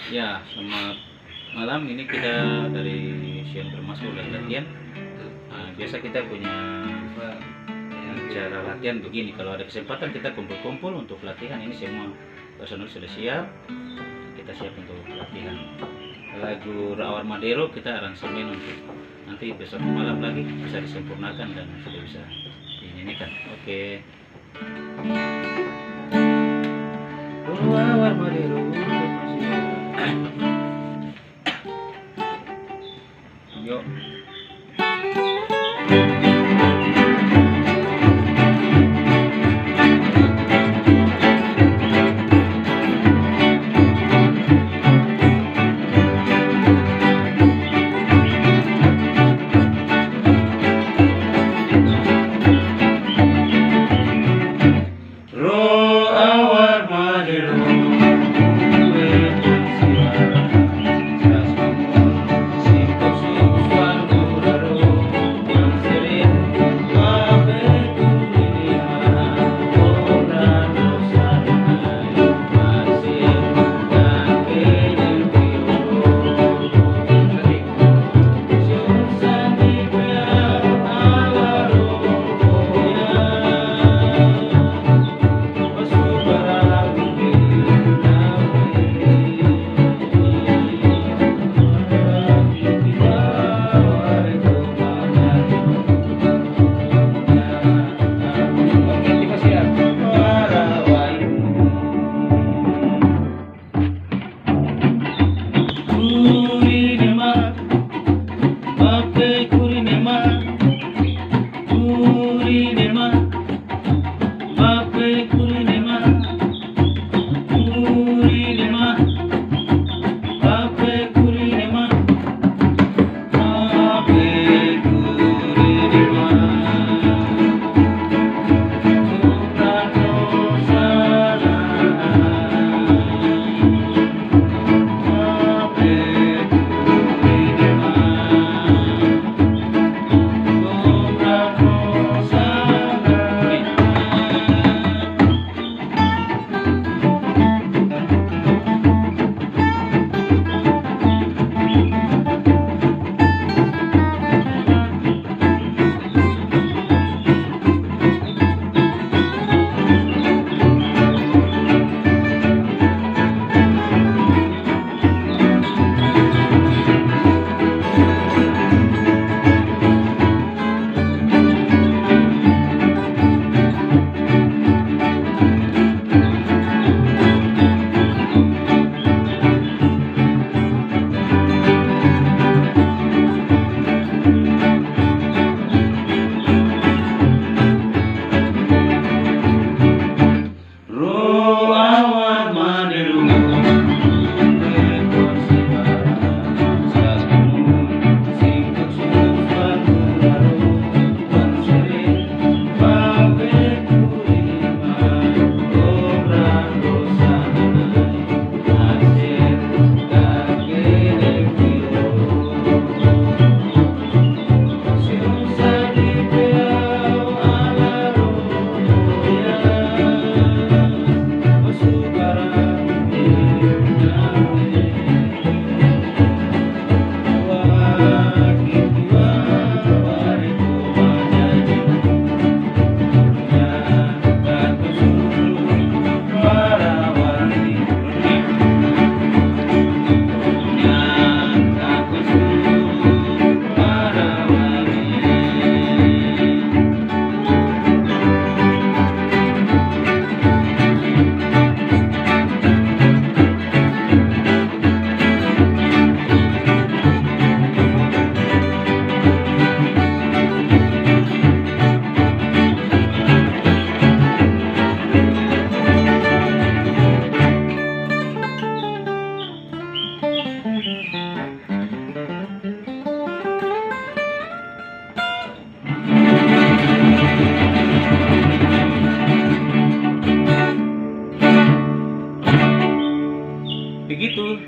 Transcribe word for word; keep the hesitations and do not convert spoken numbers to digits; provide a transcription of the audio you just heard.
Ya, selamat malam. Ini kita dari Siang Bermasuk lagi latihan. Nah, biasa kita punya acara latihan begini. Kalau ada kesempatan kita kumpul-kumpul untuk latihan. Ini semua personil sudah siap. Kita siap untuk latihan. Lagu Rawar Madero kita aransemen untuk nanti besok malam lagi bisa disempurnakan dan sudah bisa dinyanyikan. Oke. Rawar Madero. Yuk.